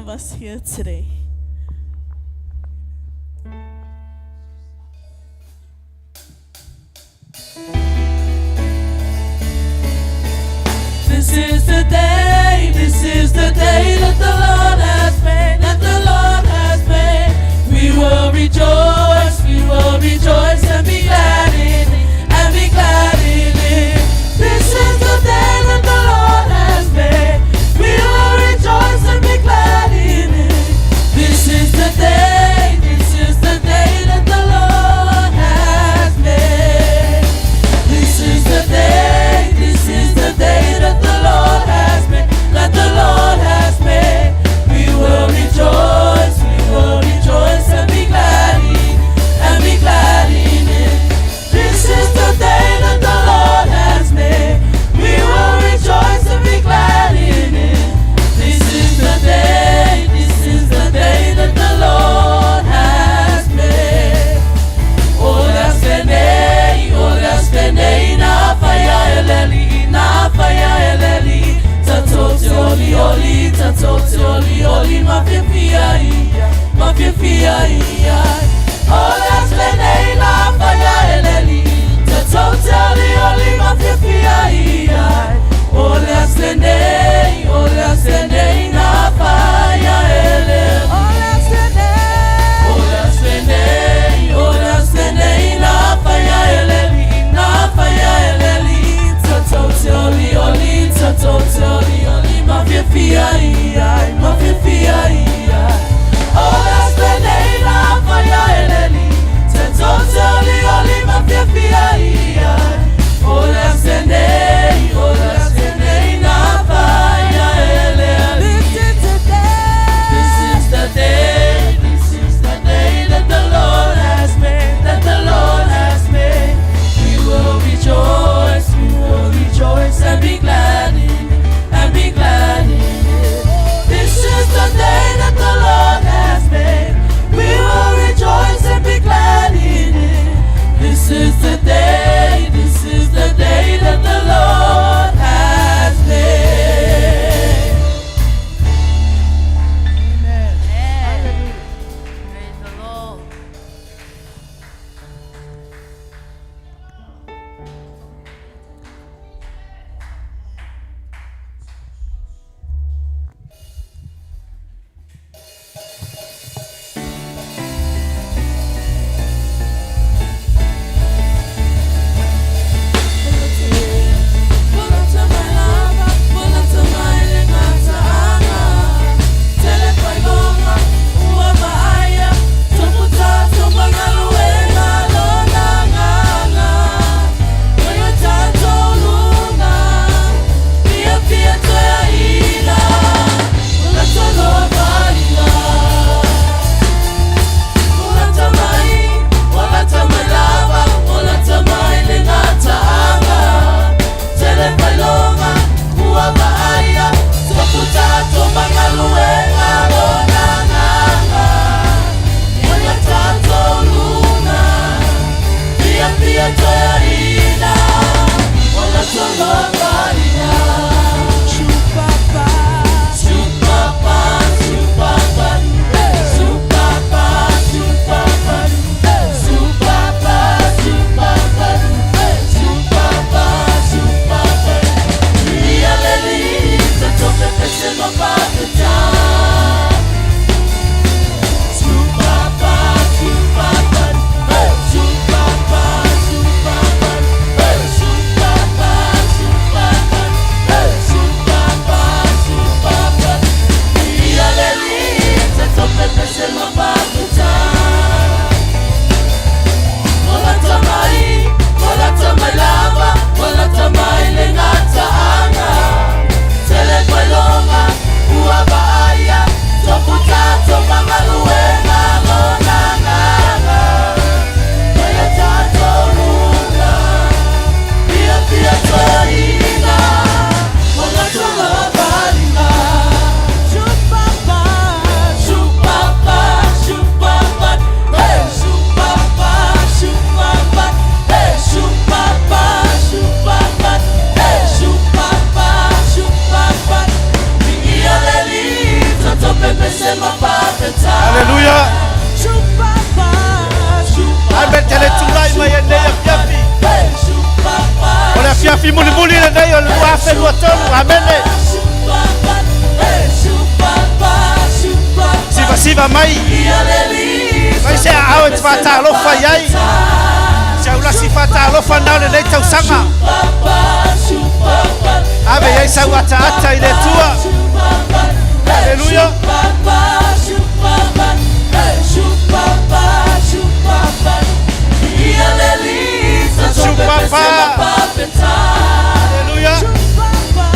of us here today. This is the day, this is the day that the Lord has made, that the Lord has made. We will rejoice, we will rejoice and be glad in it, and be glad in it. This is the day that the Lord has made. We will rejoice and be glad in it. This is the day, this is the day that the Lord has made. This is the day, this is the day that the Lord has made, that the Lord has made. We will rejoice and be glad in, and be glad in it. This is the day that the Lord has made. We will rejoice and be glad in it. This is the day, this is the day that the Lord has made. Ola sene, ola sene, na faya eleli, na faya eleli. Tatoti oli oli, tatoti oli oli, mafia fia ia, mafia fia ia. Ola sene, na faya eleli, tatoti oli oli, mafia fia ia. Ola sene, ola sene, na faya eleli. Ola sene, ola sene, ola sene, na faya eleli, na faya eleli. Tatoti oli oli, tatoti oli oli, mafia fia ia, mafia fia ia. Ola sene, na faya eleli, tatoti oli oli, mafia fia ia. Ola sene, ola sene, na faya eleli. This is the day. This is the day. This is the day that the Lord has made. That the Lord has made. We will rejoice and be glad in it. And be glad in it. This is the day that the Lord has made. We will rejoice and be glad in it. This is the day. This is the day that the Lord has made. Amen. Amen. Praise the Lord. Aleluia. Ae te le tulai mai e nei afiafi. O le afiafi mulimuli lenei o le 2023. Amene. Sivasiva mai. Mai se aao e te faatalofa i ai. Se aulasi faatalofa na o lenei tausaga. Ave i ai sau ataata i le Atua. Aleluia. Supapa. Aleluia. Supapa.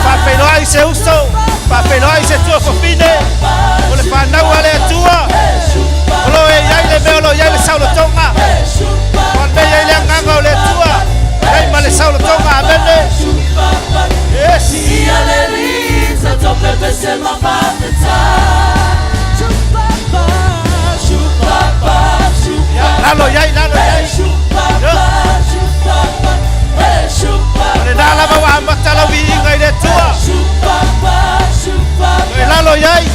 Faafeiloai se uso. Faafeiloai se tuafafine. O le fanau a le Atua. O lo e iai le mea o lo iai le saolotoga. O le mea iai le agaga o le Atua. Iai ma le saolotoga. Amene. Yes. Ia, lalo iai, lalo iai. Ia. O le nā lava ua amata lau viiga i le Atua. E lalo iai.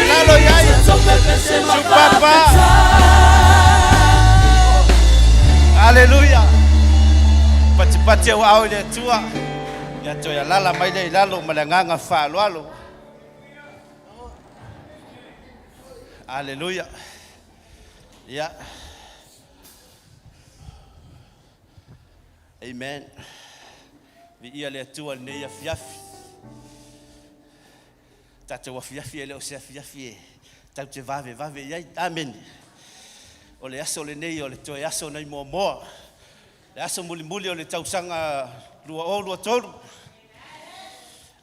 Lalo iai. Supapa. Aleluia. Patipati au ao i le Atua. Ia toe alala mai le i lalo ma le agaga faaaloalo. Aleluia. Ia. Amen. Viia le Atua lenei afiafi. Tatou afiafi e le o se afiafi e tau te vave vave i ai. Amen. O le aso lenei o le toe aso nai muamoa. Le aso mulimuli o le tausaga 2023.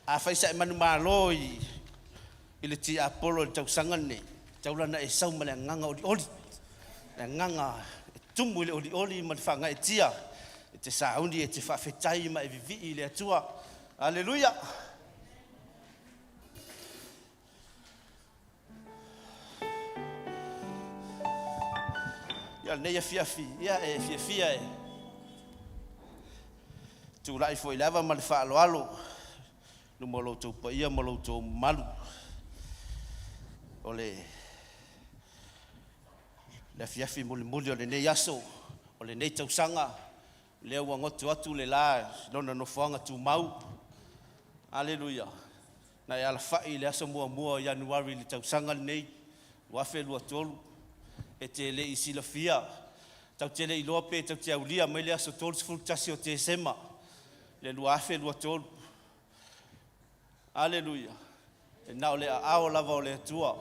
A fai sa e manumalo i le tiapolo i le tausaga lenei, taulana e sau ma le agaga olioli. Le agaga e tumu i le olioli ma le faagaeetia. E te sauni e te faafetai ma e vivii i le Atua. Aleluia. Ia lenei afiafi, ia e fiafia e tulai foi le ava ma le faaaloalo luma o lo outou paia ma lo outou mamalu. O le afiafi mulimuli o lenei aso, o lenei tausaga, lea ua goto atu le la lona nofoaga tumau. Aleluia. Na e alafai i le aso muamua o Ianuari i le tausaga lenei, 2023, e te le i silafia, tau te le iloa pe tau te aulia mai le aso 31 o Tesema, le 2023. Aleluia. E na o le aao lava o le Atua.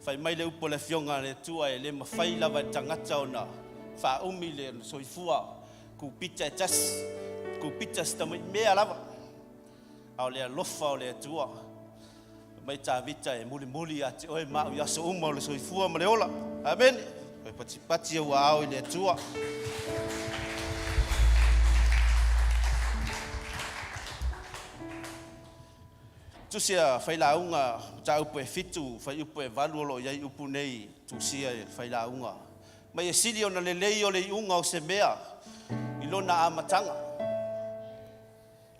Fai mai le upu o le afioga a le Atua e le mafai lava e tagata ona faaumi le soifua. Kupita e tasi, kupita se tamai mea lava. A o le alofa o le Atua. Mai Tavita e mulimuli ia te oe ma au i aso uma o le soifua ma le ola. Amen. Oe patipati au ao i le Atua. Tusi a failauga mataupu e 7, fuaiupu e 8 o lo o iai upu nei tusia e failauga. Mai e sili ona lelei o le iuga o se mea i lona amataga.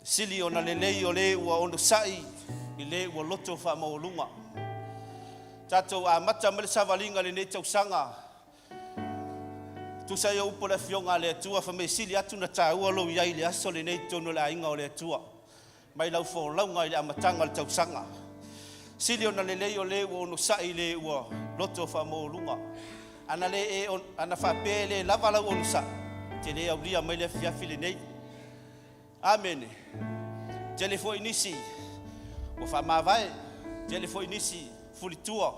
Sili ona lelei o le ua onosai i le ua loto faamaualuga. Tatou amata mai le savaliga lenei tausaga. Tusa ai o upu o le afioga a le Atua, fa mai sili atu na tāua lou iai le aso lenei totonu o le aiga o le Atua. Mai lau folauga i le amataga o le tausaga. Sili ona lelei o le ua onosai i le ua loto faamaualuga. Ana le e ana faapea e le lava lau onosai, te le aulia mai le afiafi lenei. Amene. Tele foi nisi ua faamavae, tele foi nisi fulitua,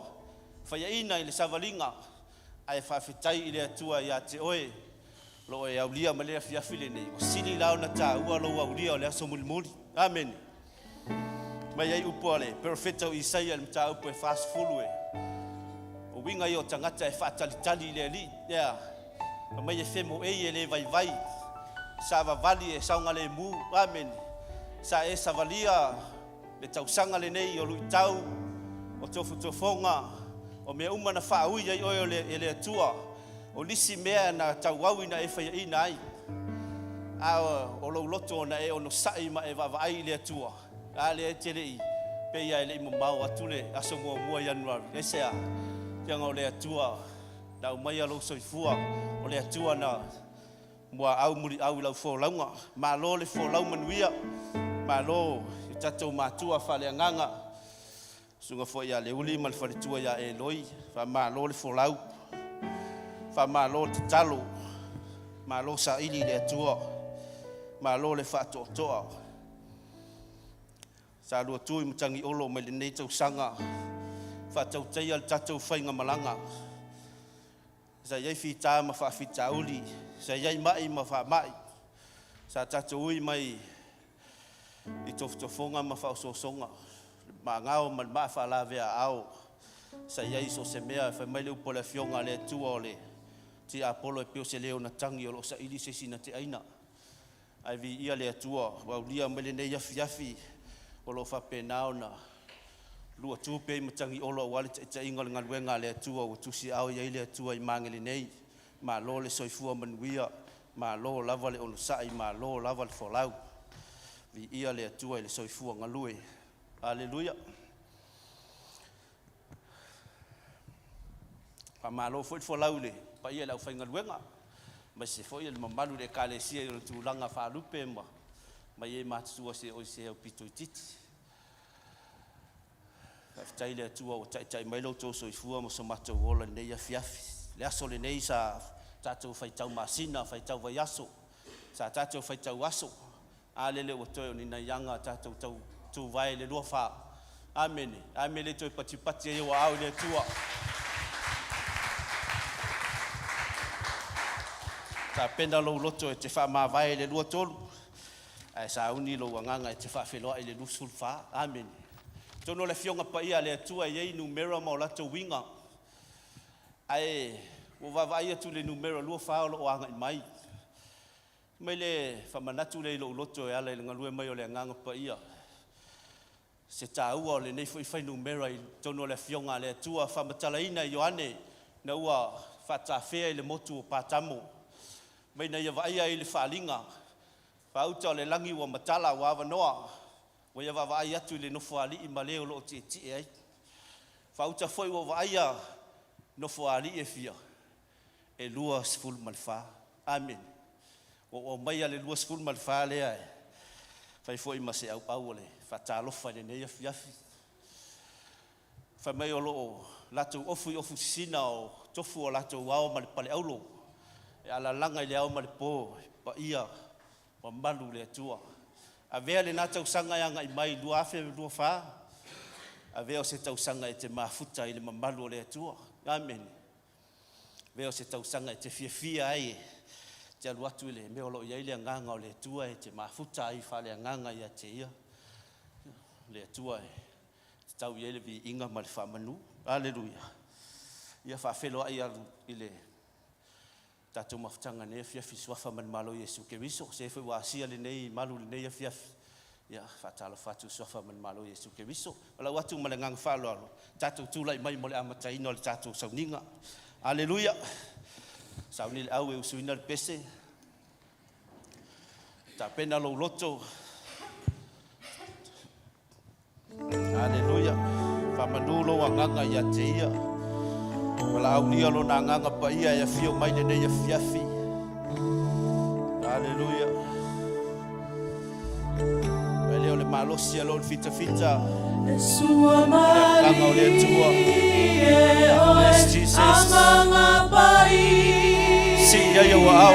faiaina i le savaliga, ae faafetai i le Atua ia te oe, lo e aulia mai le afiafi lenei. Ua sili la ona tāua lou aulia o le aso mulimuli. Amene. Mai ai upu a le profeta o Isaia le mataupu e 40 e. O uiga ia o tagata e faatalitali i le Alii. Ia, mai e femo ei e le vaivai, sa vavali e saogalemu. Amene. Sa e savalia Le tausaga lenei o luitau, o tofotofoga, o mea uma na faaui ai oe e le Atua, o nisi mea na tauau ina e faiaina ai, a o lou loto na e onosai ma e vaavaai i le Atua, a lea e te le i, pei lava e le i mamao atu le aso muamua o Ianuari. Aisea? Leaga o le Atua na aumaia lou soifua, o le Atua na muaau muliau i lau folauga. Malo le folau manuia, malo i o tatou matua faaleagaga, susuga foi ia Leuli ma le faletua ia Eloi, faamalo le folau, faamalo le tatalo, malo saili i le Atua, malo le faatoatoa. Sa lua tu i matagiolo mai lenei tausaga faatautaia le tatou faigamalaga. Sa i ai fita ma faafitauli, sa i ai mai ma faamai, sa tatou ui mai i tofotofoga ma faaosoosoga, magao ma le maa faalavea-aao, sa i ai so o se mea. Fai mai le upu a le Afioga a le Atua, o le tiapolo e pei o se leo na tagi o lo o saili se isi na te aina. Ae viia le Atua ua aulia mai lenei afiafi o lo o faapena ona lua tu pea i matagiolo aua le taitaiga o le galuega a le Atua ua tusiaao i ai le Atua i Magele nei. Malo le soifua manuia, malo lava le onosai, malo lava le folau. Viia le Atua i le soifua galue. Aleluia. Faamalo foi le folau i le paia i le aufaigaluega, aemaise foi le mamalu i le Ekalesia i ona tulaga faalupe ma mai e matutua se o se aupito itiiti. Faafetai i le Atua ua taitai mai lo outou soifua ma so matou ola i lenei afiafi. Le aso lenei sa tatou faitau masina, faitau vaiaso, sa tatou faitau aso, a lele ua toe o ni nai aga tatou tau tuvae i le 24. Amene. Amene toe patipati ai ou aao i le Atua. Tapena lou loto e te faamavae i le 23, ae sauni lou agaga e te faafeloai i le 24. Amene. Atonu o le Afioga Paia a le Atua e i ai numera ma o latou uiga, ae ua vaavaai atu i le numera 24 o lo o agai mai. Mai le faamanatu lea i lou loto e ala i le galue mai o le Agaga Paia, se taua o lenei foi fuainumera i totonu o le Afioga a le Atua, faamatalaina e Ioane na ua faatafea i le motu o Patamo, mai na ia vaaia ai le faaaliga, faauta o le lagi ua matala ua avanoa, ua ia vaavaai atu i le Nofoalii ma le o lo o tietie ai. Faauta foi ua vaaia nofoalii e fia? E 24. Amene. Ua ou aumaia le 24 lea e fai foi ma se auau o le faatalofa i lenei afiafi. Fai mai o lo o latou ofu i ofu sisina o tofu o latou ao ma le paleaulo, e alalaga i le ao ma le po, paia mamalu le Atua. Avea lena tausaga e agai mai 2024, avea o se tausaga e te mafuta i le mamalu o le Atua. Amene. Avea o se tausaga e te fiafia ai e te alu atu i le mea o lo o i ai le agaga o le Atua, e te mafuta ai faaleagaga ia te ia le Atua e tatau i ai le viiga ma le faamanu. Aleluia. Ia faafeloai alu i le tatou mafutaga nei afiafi suafa ma le Malo Iesu Keriso. Se foi ua asia lenei malu lenei afiafi. Ia faatalofa atu suafa ma le Malo Iesu Keriso. O lau atu ma le agaga faaaloalo, tatou tulai mai mo le amataina o le tatou sauniga. Aleluia. Sauni le au e usuina le pese. Tapena lou loto. Aleluia. Faamanu lou agaga ia te ia. Valaaulia lona agaga paia e afio mai lenei afiafi. Aleluia. Mai lea o le malosi a lou fitafita. E sua Le agaga o le Atua. malie oe Yes, Jesus. Agaga Paia Si i ai ou aao.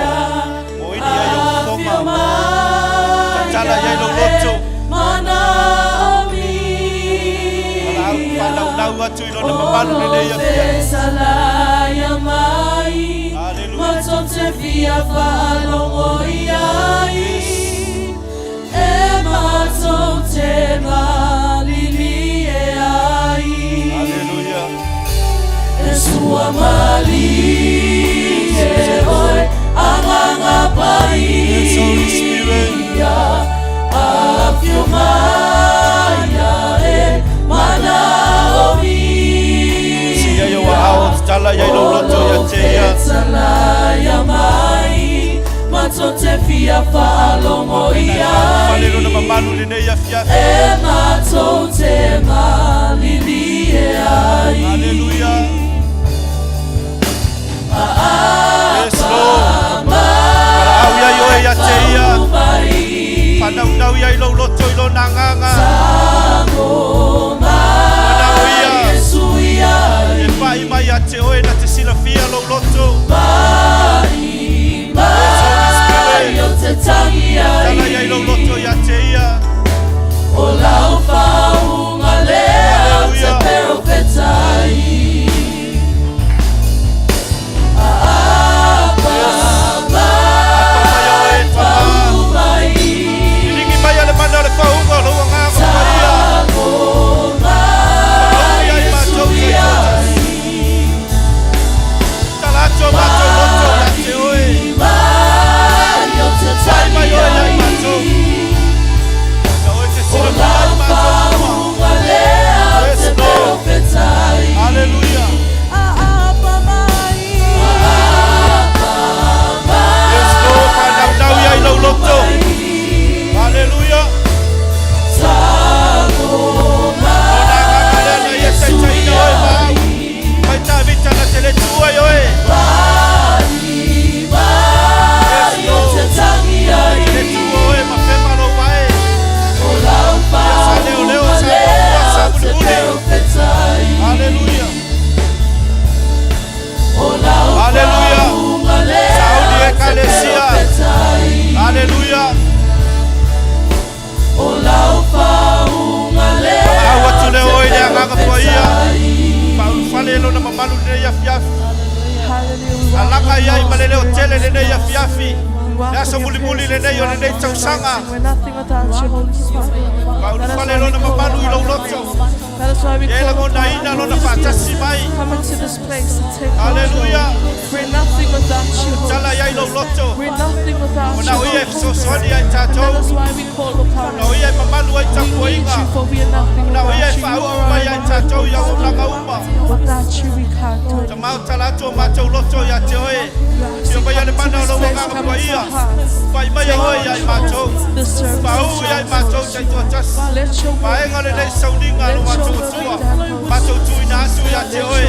Moili ai ou Afio fofoga. mai Tatala i ai lou loto. Manaomia Valaau faanaunau atu i lona mamalu lenei afiafi. Fesalaia mai Hallelujah. Matou te fia faalogo i ai E matou te malilie ai Aleluia. E sua malie oe Agaga Yes, Holy Spirit. Paia Afio mai. matou te fia faalogo i Fale ai lona mamalu i lenei afiafi. E matou te malilie ai. Aleluia. Yes, Lord. Valaau iai oe ia te ia. Mai Faanaunau iai lou loto i lona agaga. Manao ia Iesu iai e pai mai ia te oe na te silafia lou loto. Mai Yes, Holy mai Spirit. o te tangi Tala ai iai lou loto ia te ia. O lau faauga lea o te Hallelujah. perofetai. Apa Apa mai oe mai tama. pau mai Liligi mai a le mana o le faauga o lou agaga paia. Tago mai Faau iai Iesu matou iai taitoatasi. Tala atu o matou loto ia te oe. Mai o te Pai tangi mai oe iai ai matou. Ia oe te O silafia lau ai matou uma. faauga lea o Yes, te Lord. perofetai. Hallelujah. Apa mai Yes, Lord. Faanaunau iai lou loto. Hallelujah. Tago Lona agaga lea na mai ia Iesu taitaiina oe ma au. iai Mai tavita na te le tua i oe. Mai Yes, mai o Lord. te tangi ai Le tua oe ma fema lou vae. O lau Ia sa leo leo, faauga sa lea maua, sa o te mulimuli. perofetai. Hallelujah. O lau Hallelujah. faauga lea Saudi o te ekalesia. perofetai. Hallelujah. O lau faauga lea Valaau o atu te lea oe i le agaga paia. perofetai. Faaulufale lona mamalu lenei afiafi. Hallelujah. Alaga iai ma le leo tele lenei afiafi. Le aso mulimuli lenei o lenei tausaga. We're nothing without you, Holy Spirit. Faaulufale lona mamalu i lou loto. That is why we Ia e call lagonaina upon lona you. faatasi mai. Come into this place and take Hallelujah. control. We're nothing without you, Holy Tala iai lou Spirit. loto. We're nothing without O you, na o ia e Holy fesoasoani Spirit. ai And that tatou. is why we call upon Na o you. ia e mamalu ai We need tapuaiga. you, for we are nothing Na o ia without e you. You faauu are mai our ai tatou i auaunaga uma. Without you, we can't do it. Ta mau tala atu o matou loto ia te oe. Ia mai le mana o lou agaga paia. Pai mai oe iai matou. This service Faauu is iai yours. matou taitoatasi. Let your will Vaega lenei sauniga lo matou atua. Matou tuuina atu ia te oe.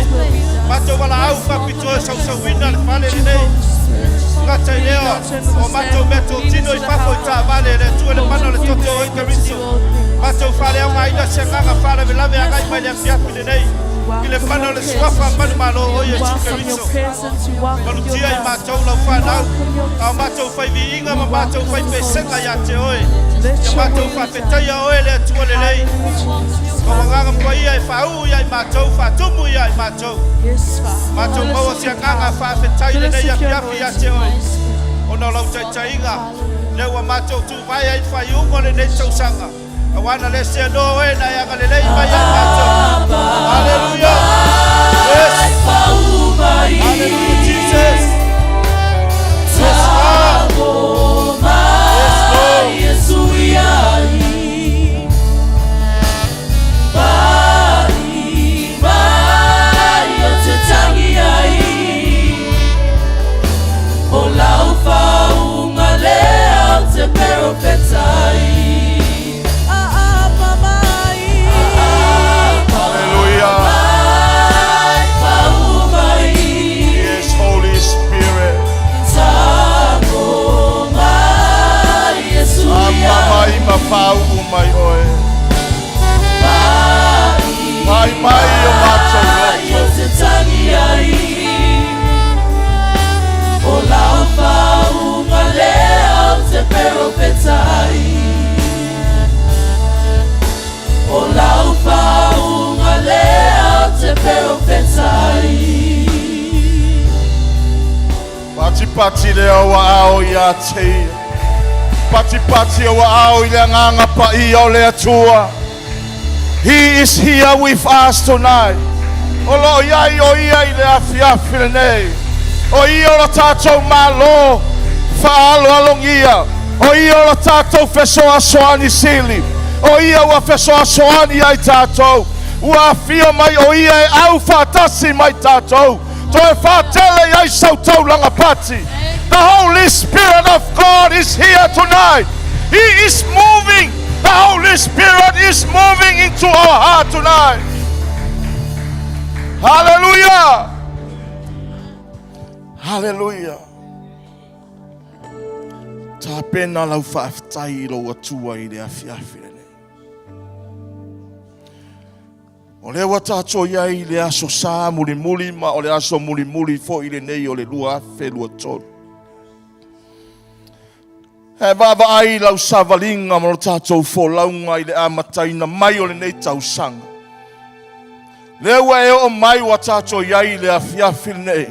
Matou valaau faapitoa sausauina le fale lenei. Gata i lea o matou mea totino i fafo i taavale le Atua le mana o le toto o Keriso. Matou faaleaogaina se agaga faalavelave agai mai le afiafi lenei. I le mana o le suafa manumalo o Iesu Welcome your Keriso. presence. We welcome your Malutia i love. matou lau fanau. A o matou faiviiga ma matou faipesega ia te oe. Let Ia your matou will be done. faafetaia oe le Atua lelei. Hallelujah, O Jesus. agaga paia e faauu ia i matou, faatumu ia i matou. Yes, Father. Matou Fill us maua with se your agaga power. faafetai Fill us lenei with your afiafi ia te anointing, oe. Holy Spirit. Ona o lau taitaiga, lea ua matou tuvae ai faiuga o lenei tausaga. Auā na le seanoa oe na e agalelei mai ai matou. Hallelujah. Yes. Pau mai Hallelujah, Jesus. Yes, Lord. Tago Yes, mai Lord. Iesu iai Mai mai o te tangi ai O lau faauga lea o te perofetai. Apa mai. Hallelujah. Mai pau mai Yes, Holy Spirit. Tago mai Iesu Apa iai mai ma faauu mai oe. Mai Mai mai o matou mai o loto. te tangi ai O lau faauga lea o te perofetai. O lau faauga lea o te perofetai. Patipati lea o aao ia te ia. Patipati o aao i le agaga paia o le Atua. He is here with us tonight. O loo iai o ia i le afiafi lenei. O ia o lo tatou Malo faaaloalogia. O ia o lo tatou fesoasoani sili. O ia ua fesoasoani ai tatou. Ua afio mai o ia e au faatasi mai tatou. Toe faatele ai sau taulaga pati. The Holy Spirit of God is here tonight. He is moving. The Holy Spirit is moving into our heart tonight. Hallelujah. Hallelujah. Tapena lau faafetai i lou Atua i le afiafi lenei. O lea ua tatou i ai i le aso Sa mulimuli ma o le aso mulimuli foi lenei o le 2023. E vaavaai i lau savaliga ma lo tatou folauga i le amataina mai o lenei tausaga. Lea ua e oo mai ua tatou i ai i le afiafi lenei.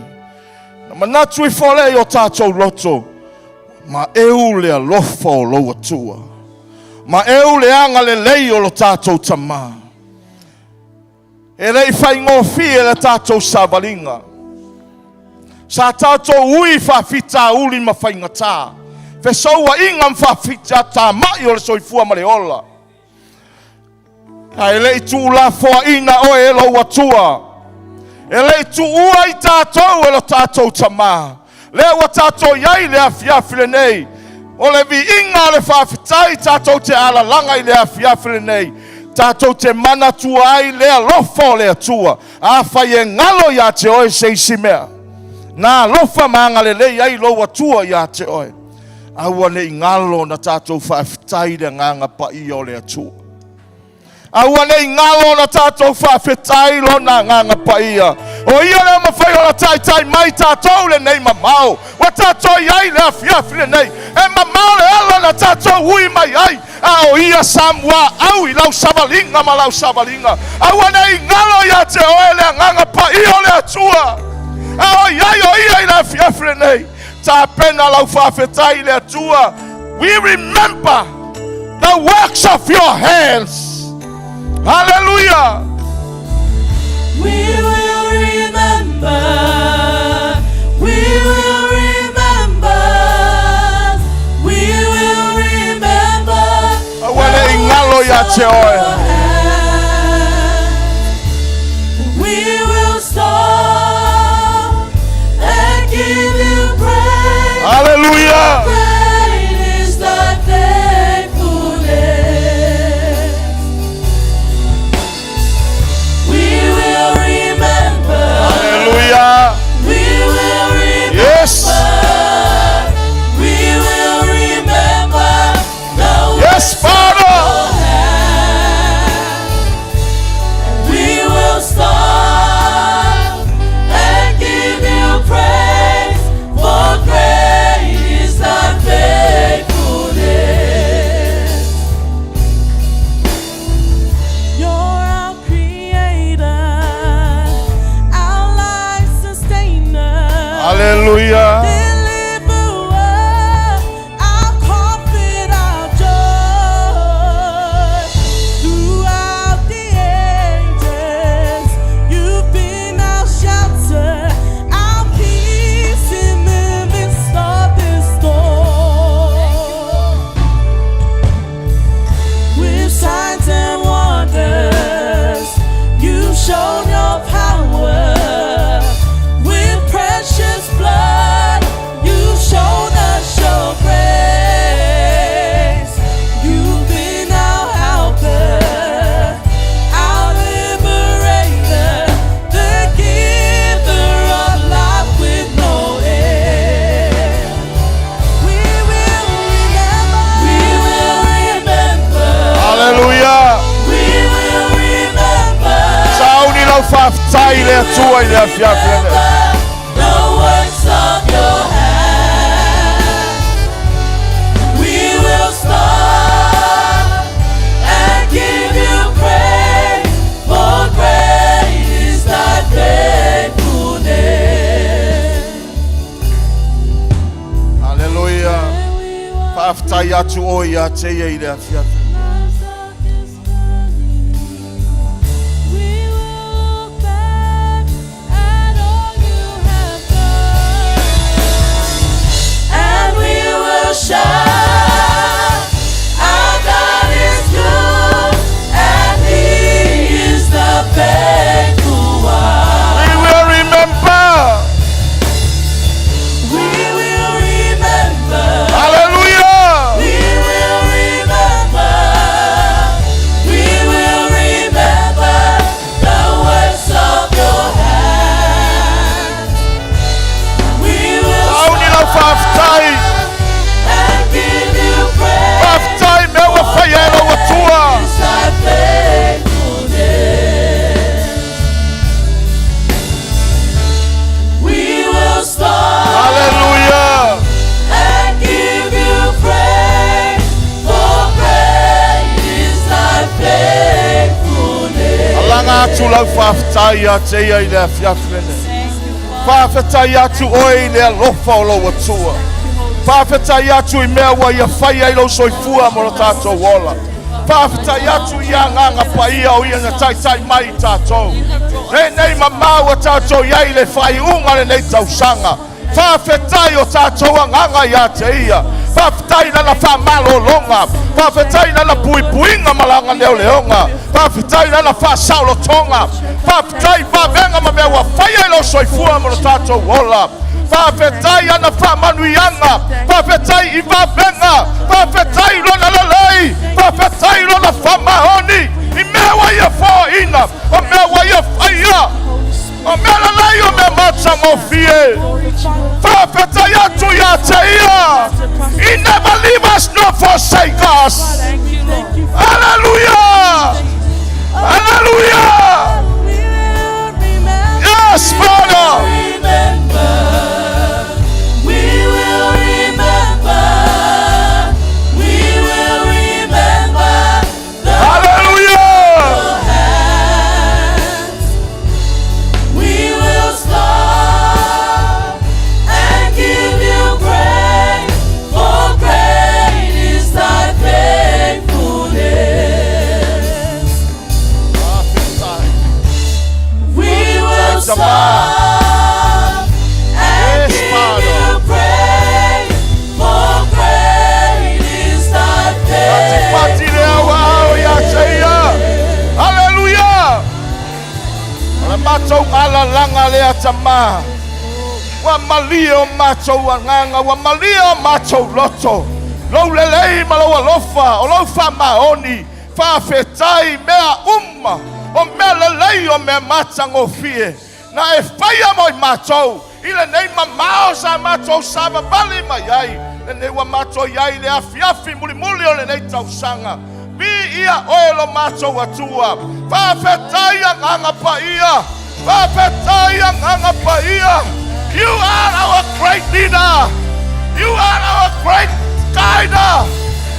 Na manatu ifo lea i o tatou loto, ma eu le alofa o lou Atua. Ma eu le agalelei o lo tatou Tamā. E le i faigofie le tatou savaliga. Sa tatou ui i faafitauli ma faigata, fesouaiga ma faafitatamai o le soifua ma le ola. Ae le i tuulafoaina oe e lou Atua. E le i tuua i tatou e lo tatou Tamā. Lea ua tatou i ai le afiafi lenei. O le viiga o le faafetai tatou te alalaga i le afiafi lenei. Tatou te manatua ai le alofa o le Atua. Afai e galo ia te oe se isi mea, na alofa ma agalelei ai lou Atua ia te oe. Aua ne i galo ona tatou faafetai i le agaga paia o le Atua. Aua ne i galo ona tatou faafetai lona agaga paia. O ia lea mafai ona taitai mai tatou lenei mamao. Ua tatou i ai le afiafi lenei. E mamao le ala na tatou ui mai ai. A o ia sa muaau i lau savaliga ma lau savaliga. Aua ne i galo ia te oe le agaga paia o le Atua. A o i ai o ia i le afiafi lenei. Tapena lau faafetai i le Atua. We remember the works of your hands. Hallelujah. We will remember. We will remember. We will remember. Aua ne i galo ia te oe. We will stop and give you praise. Hallelujah. Great is thy faithfulness. We will remember. Hallelujah. We will remember. Yes. We will remember the Yes, works of Father. your hand. We will stop and give you praise, for great is thy faithfulness. You're our creator, our life sustainer. Hallelujah. Deliverer, our comfort, our joy. Throughout the ages, you've been our shelter, our peace in the midst of the storm. With signs and wonders, you've shown your power. With precious blood, you've shown us your grace. You've been our helper, our liberator, the giver of life with no end. We will remember. We will remember. Hallelujah. We will remember. Sauni lau faafetai i le Atua i le afiafi lenei. The works of your hand. We will stop and give you praise, for great is thy faithfulness. Hallelujah. Faafetai atu oe ia te ia i le afiafi. We will look back at all you have done, and we will shout, "Our God is good, and He is the faithful one." We will remember. We will atu lau faafetai ia te ia i le afiafi lenei. Thank you, Father. Faafetai atu oe i le alofa o lou Atua. Faafetai atu i mea ua ia faia i lou soifua mo lo tatou ola. Faafetai atu i agaga paia o ia na taitai mai i tatou. Lenei mamao ua tatou i ai i le faaiuga lenei tausaga. Faafetai o tatou agaga ia te ia. Faafetai lana faamalologa. Faafetai lana puipuiga ma lana leoleoga. Faafetai lana faasaolotoga. Faafetai vavega ma mea ua faia i lou soifua mo lo tatou ola. Faafetai ana faamanuiaga. Faafetai i vavega. Faafetai lona lelei. Faafetai lona faamaoni. I mea ua ia foaina. O mea ua ia faia. O mea lelei o mea matagofie. Faafetai atu ia te ia. He never leave us nor forsake us. Thank you, Lord. Hallelujah. Hallelujah. We will remember. Yes, Father. Remember, we will remember, we will remember the Hallelujah. hands. We will stop and give you praise, for great is thy faithfulness. We will stop and Yes, give Father. you praise, for great is thy Pati le au ao ia te ia. Hallelujah. O le matou alalaga lea tamā. Ua malie o matou agaga, ua malie o matou loto. Lou lelei ma lou alofa, o lou faamaoni, faafetai mea uma, o mea lelei o mea matagofie. Na e faia mo i matou, i lenei mamao sa matou savavali mai ai, lenei ua matou i ai le afiafi mulimuli o lenei tausaga. Viia oe lo matou Atua. Faafetai agaga paia. Faafetai agaga paia. You are our great leader. You are our great guider.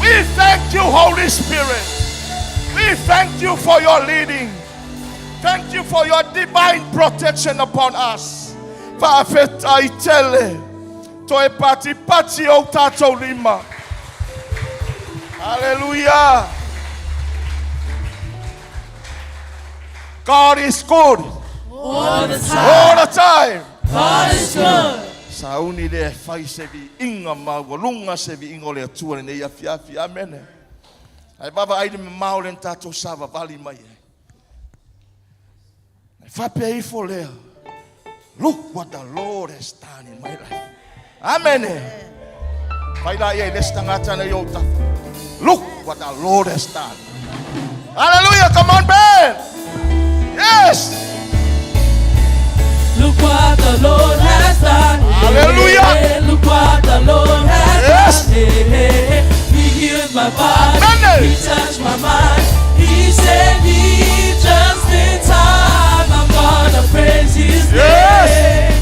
We thank you, Holy Spirit. We thank you for your leading. Thank you for your divine protection upon us. Faafetai tele. Toe patipati o tatou lima. Hallelujah. God is good All the time. all the time. God is good. Sauni le fai se viiga maualuga se viiga o le Atua lenei afiafi. Amene. Ae vaavaai le mamao le na tatou savavali mai ai. E faapea ifo lea. Look what the Lord has done in my life. Amene. Fai la ia i le isi tagata na i ou tafa. Look what the Lord has done. Hallelujah. Come on, band. Yes. Look what the Lord has done. Hallelujah. Yeah, look what the Lord has Yes. done. Yeah, He healed my body. Amen. He touched my mind. He saved me just in time. I'm gonna praise His Yes. name.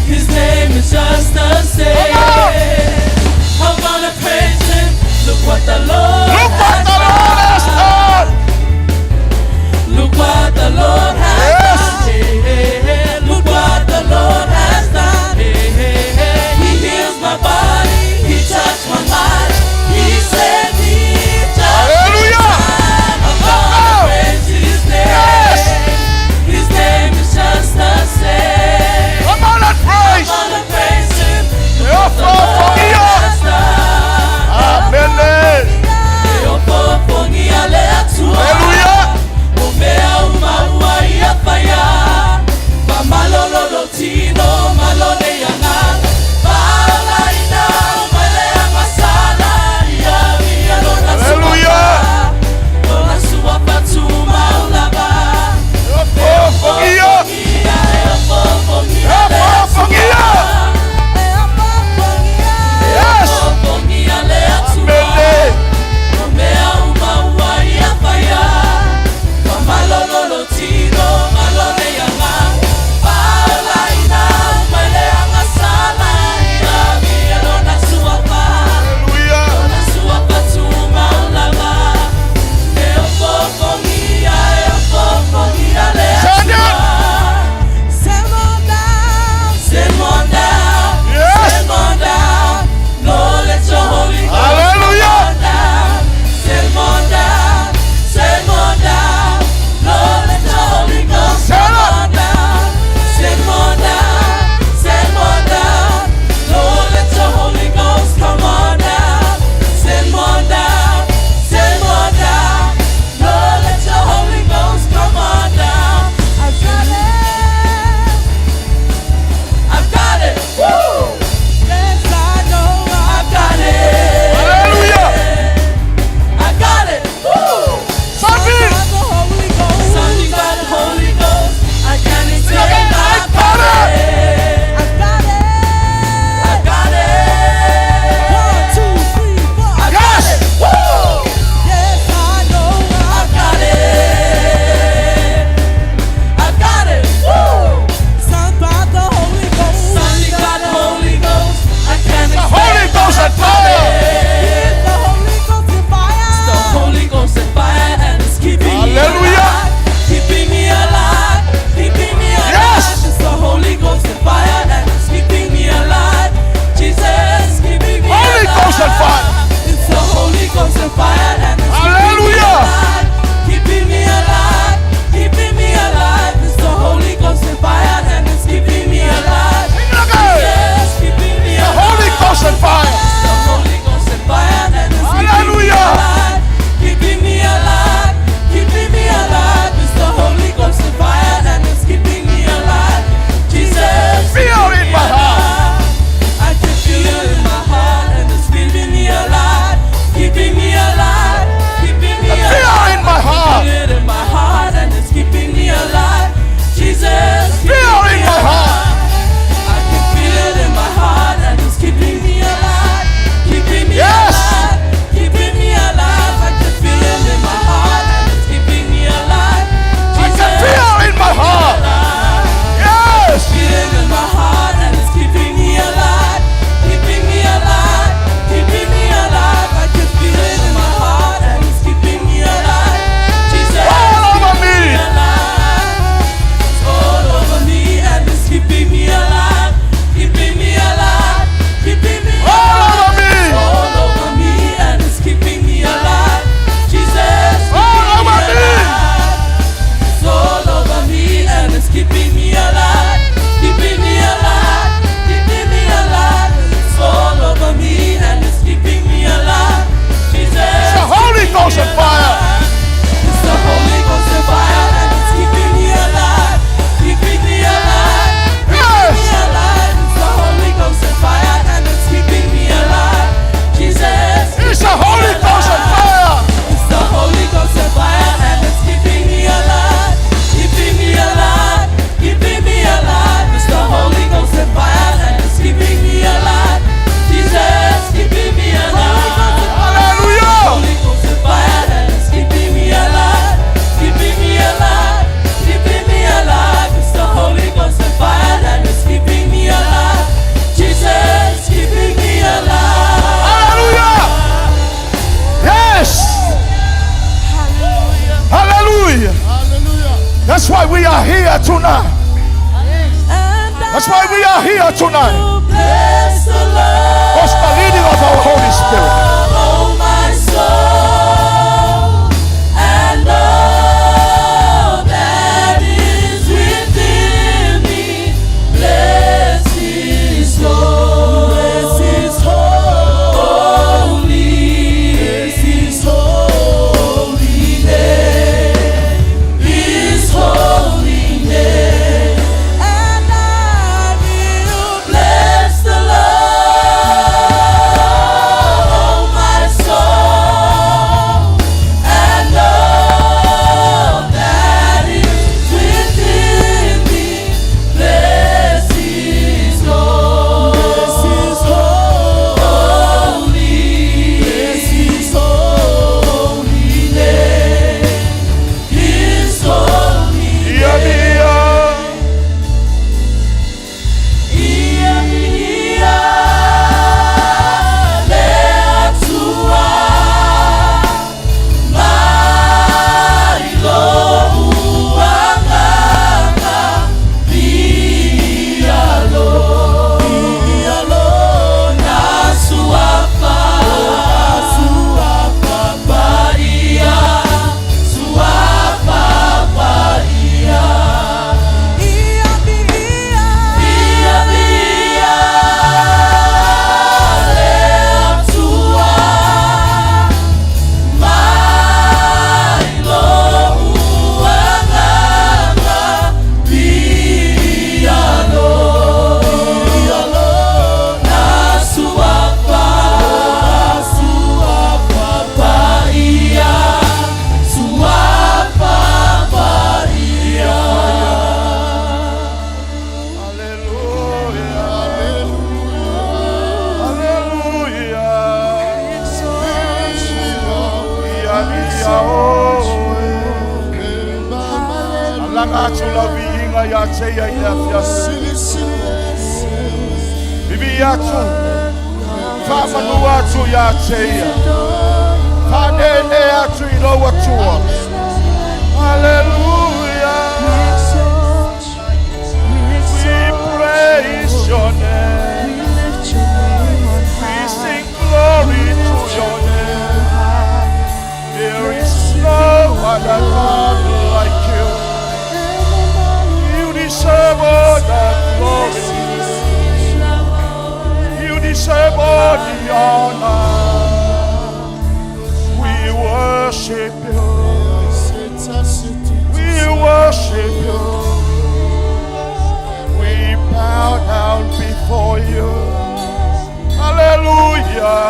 His name is just the same. on. I'm gonna praise Him. Look what the Lord Look what has the Lord has done. Look what the Lord has Yes. done. Hey, hey, hey. Look what the Lord has done. Hey, hey, hey. He heals my body. He touched my mind. He set me just in Hallelujah. time. I'm gonna Oh. praise His name. Yes. tonight. And That's why we are here tonight. I will bless the Lord, Because the leading of our Holy Spirit. oh my soul, and all that is within me. Bless His holy, bless His holy, bless His holy name, His holy name. And I will bless the Lord, oh my soul, and all that is within me. Bless His holy, bless His holy, bless His holy name, His holy. Ia viia. Ia viia le Atua mai lou agaga viia lo viia lona suafa suafa paia suafa paia. Ia viia, ia viia le Atua mai lou agaga viia lo viia lona suafa suafa paia suafa paia. Hallelujah. Hallelujah. Ia viia oe. Alaga atu lau viiga ia te ia i le afiafi. Vivii atu. Faamanu atu ia te ia. Faaneenee atu i lou Atua. Hallelujah. We praise your name. We sing glory to your name. There is no other God like you. You deserve all the glory. You deserve all the honor. We worship you. We worship you. We bow down before you. Hallelujah.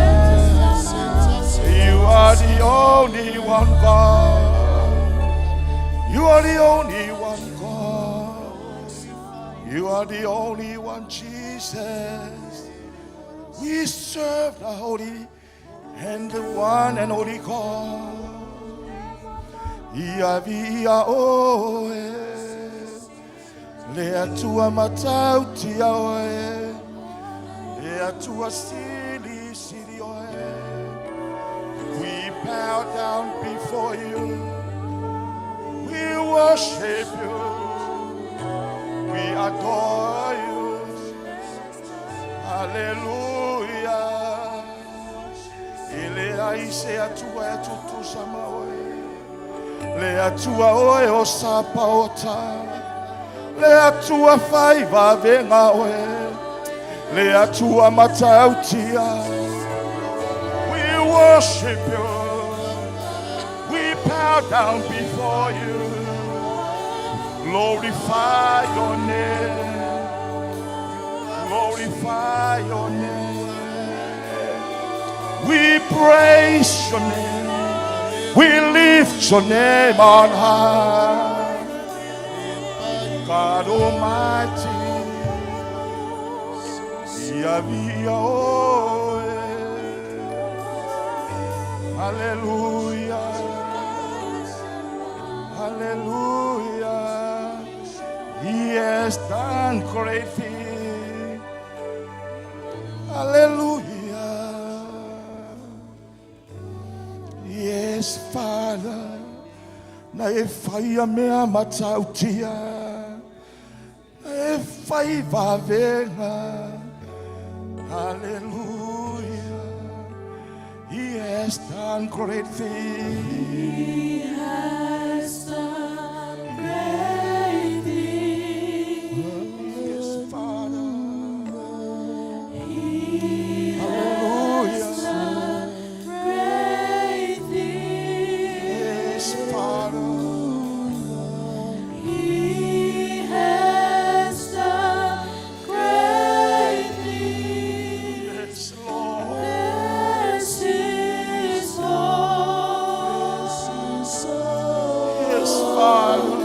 Hallelujah. You are the only one God. You are the only one God. You are the only one, Jesus. We serve the holy and the one and only God. Ia viia oe, le Atua matautia oe, le Atua silisili oe. We bow down before you. We worship you. We adore you. Hallelujah. E leai se Atua e tutusa ma oe. Le Atua oe o Sapaota. Le Atua fai vavega oe. Le Atua matautia. We worship you. We bow down before you. Glorify your name. Glorify your name. We praise your name. We lift your name on high. God Almighty. Ia viia oe. Hallelujah. Hallelujah. He has done great things. Hallelujah. He has Father. Na e faia mea matautia. Na e fai vavega. Hallelujah. He has done great things. He has done great things. Yes, Father. He Hallelujah. has done great things. Yes, Father. He has done great things. Yes, Lord. Bless His holy Yes, Father.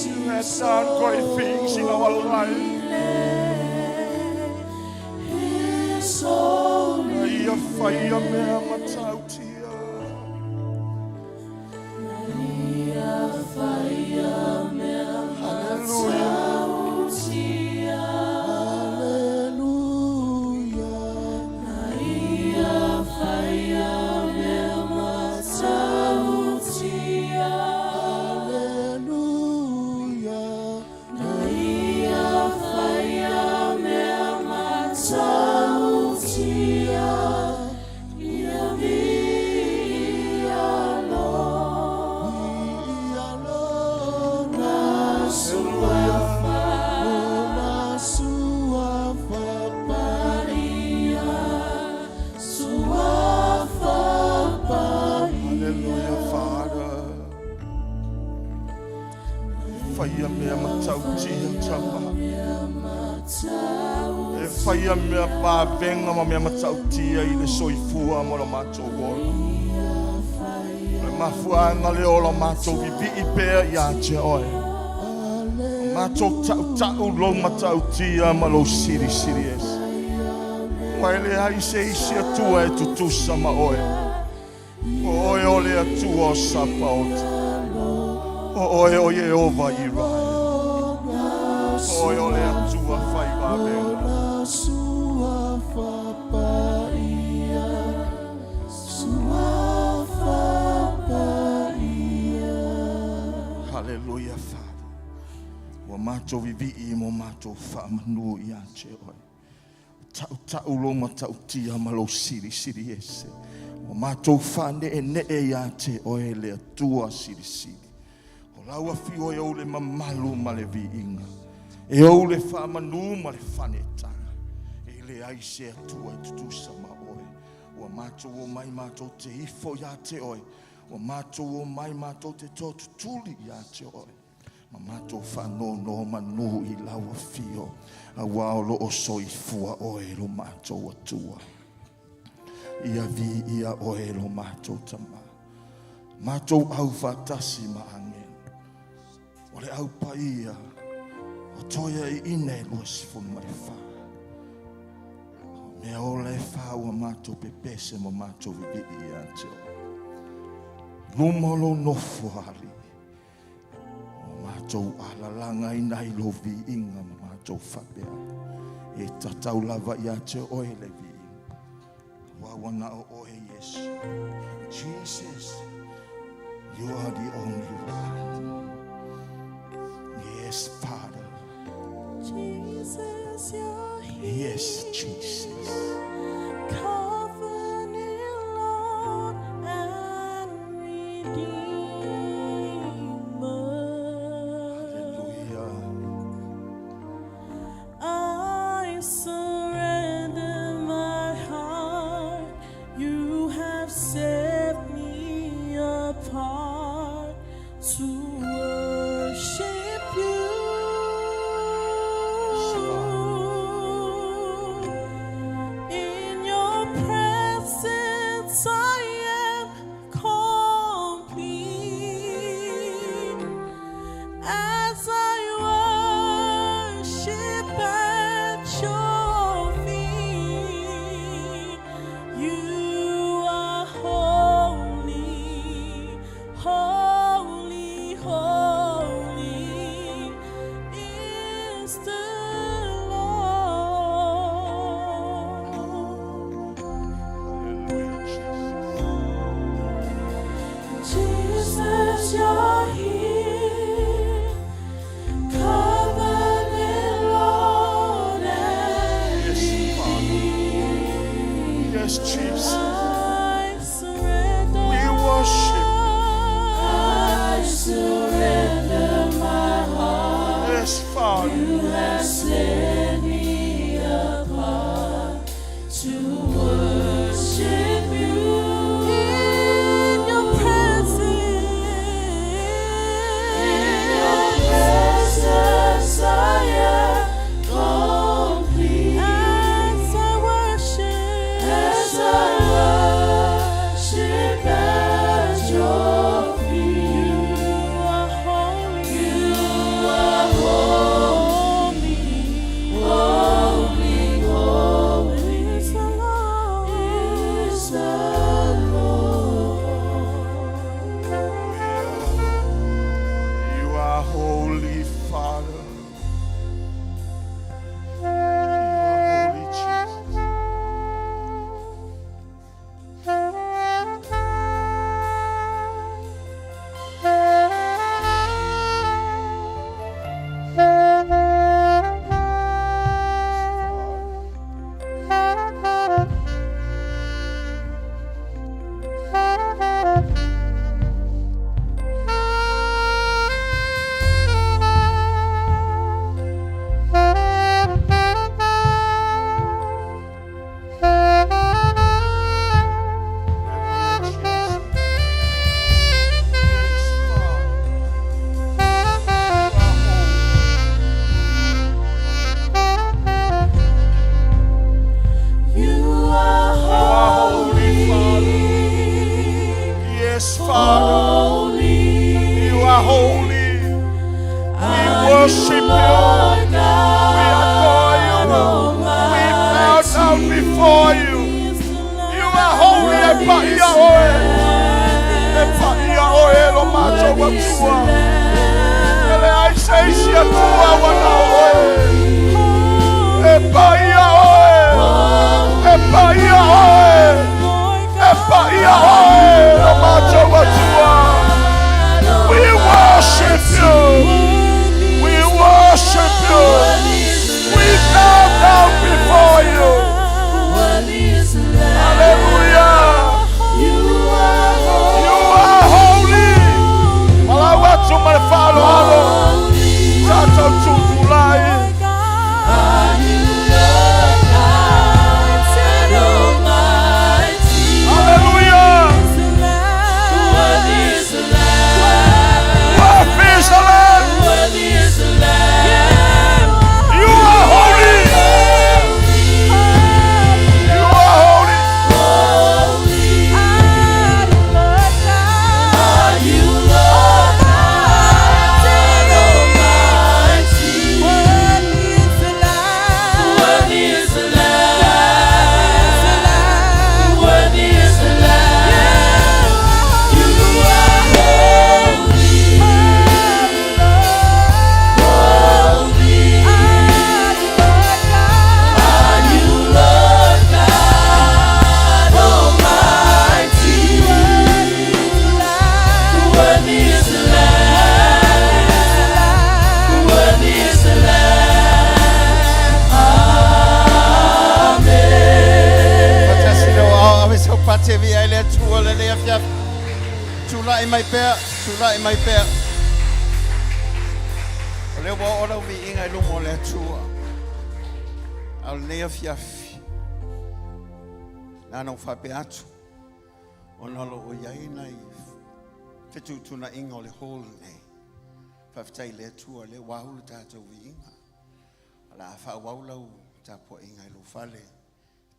You have done great things in our life. name. His holy Ia faia mea matautia. Ia faia mea Hallelujah. matautia. Hallelujah. Ia faia mea matautia. Hallelujah. Ia faia mea matautia. Ia viia lona suafa Paia, suafa paia. Hallelujah, Father. Faia mea matautia tama. E faia mea pavenga ma mea matautia i le soifua mo lo matou ola. Le mafuaga lea o lo matou vivii pea ia te oe. Matou tautau lou matautia ma lou silisili ese. Ua e leai se isi Atua e tutusa ma oe. O oe o le Atua o Sapaota. O oe o Ieova Irae. O oe o le Atua fai vavega. Suafa paia, suafa paia. Hallelujah, Father. Ua matou vivii mo matou faamanu ia te oe. Tautau lou matautia ma lou silisili ese. Ua matou faaneenee ia te oe le Atua silisili. O lau afio e ou le mamalu ma le viiga. E ou le faamanu ma le faanetaga. E leai se Atua e tutusa ma oe. Ua matou omai matou te ifo ia te oe. Ua matou omai matou te totutuli ia te oe. Ma matou faanonomanu i lau afio. Auā o loo soifua oe lo matou Atua. Ia viia oe lo matou Tamā. Matou au faatasi ma agelu. O le au paia o toia i ina e 24. O mea ola e fā ua matou pepese ma matou vivii ia te oe. Luma o lou nofo alii. O matou alalaga ina i lou viiga ma matou faapea. E tatau lava ia te oe le viiga. Ua ua na o oe Iesu. Jesus, you are the only one. Yes, Father. Jesus, you're here. Yes, Jesus. Covenant Lord and Redeemer. Hallelujah. I surrender my heart. You have set me apart to worship you. In your presence, I am complete. As I worship at your feet, you are holy, holy, Because you're here, covenant Lord and Yes, Father. Yes, Jesus. I surrender. We worship. I surrender my heart. Yes, Father. You have set me apart to worship you In your presence. In your presence I am complete. As I worship. As I worship at your feet. You are holy. You are holy, holy, holy Is the Lord. is the Lord. You are holy, Father. You are holy, Jesus. Hallelujah, Jesus. Yes, Father. You are holy. You are You are holy, Father. holy, Yes, Father. holy. You are holy. We worship you. Lord We adore you. God We bow down before you. You are holy. E paia oe. E paia oe lo mato watua. Ele ai seisi atua wana oe. E paia oe. E paia oe. E paia oe lo mato watua. We worship you. We worship you. We bow down before you. Hallelujah. You are holy. Malawa tu malefalo alo. Tato tutulai. Hallelujah. Worthy is the Lamb. You are holy. You are holy. Faatasi lou ao ave sau pati e viia ai le Atua lenei afiafi. Tula'i mai pea, tula'i mai pea. O lea ua oo lau viiga i luma o le Atua. A o lenei afiafi, na ona ou faapea atu, ona o loo i ai nai fetuutuunaiga o le hall lenei. Faafetai i le Atua lea ua au le tatou viiga. O le a faaauau lau tapuaiga i lou fale,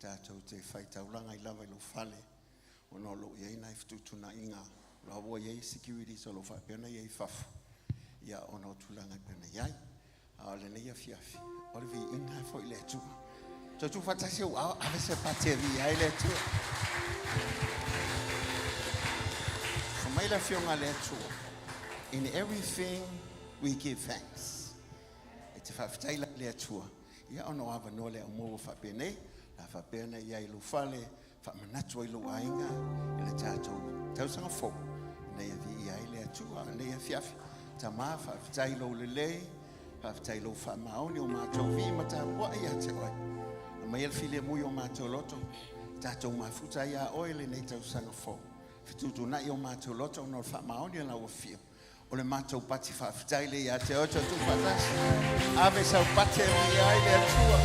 tatou te faitaulaga ai lava i lou fale, ona o loo i ai nai fetuutuunaiga, o la ua i ai securities o lo o faapea ona i ai i fafo, ia ona o tulaga e pei ona i ai. A o lenei afiafi, o le viiga e foi i le Atua. Toe tuufaatasi ou ao, ave se pati e viia ai le Atua. Fai mai le afioga a le Atua, in everything we give thanks. E te faafetai la i le Atua, ia ona o avanoa lea ua maua faapenei, la faapea ona i ai i lou fale, faamanatu ai lou aiga i le tatou tausaga fou, ina ia viia ai le Atua. Atua lenei afiafi. Tama, faafetai i lou lelei, faafetai i lou faamaoni o matou vii ma tapuai ia te oe. Aumaia le filemu i o matou loto, tatou mafuta ai ia oe lenei tausaga fou. Fetuutuunai o matou loto ona o le faamaoni o lau afio. O le matou pati faafetai lea ia te oe Tuufaatasi. Ave sau pati e viia ai le Atua.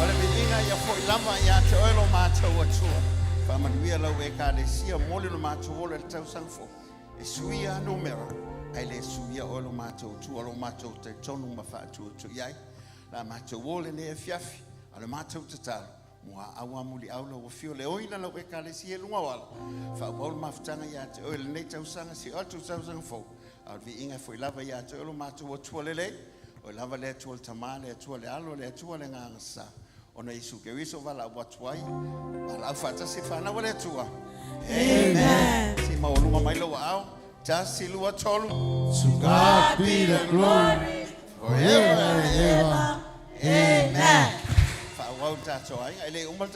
O le viiga ia fo'i lava ia te oe lo matou Atua. Faamanuia lau Ekalesia, momoli lo matou ola i le tausaga fou. E suia numera, ae le suia oe lo matou Atua, lo matou talitonu ma faatuatua i ai. La matou o lenei afiafi, a o le matou tatalo, muaau lava muliau lau afio le oina lau Ekalesia i luga o ala. Faaauau le mafutaga ia te oe i lenei tausaga seia oo atu i le tausaga fou. A o le viiga e fo'i lava ia te oe lo matou Atua lelei. O oe lava le Atua le Tama, le Atua le Alo, le Atua le Agaga Sa. Ona Iesu Keriso valaau atu ai, valaau faatasi le fanau a le Atua. Amen. Se i maualuga mai lou aao. Tasi, lua, tolu. To God be the glory forever and ever. Amen. Faaauau le tatou aiga. E le uma le tatou.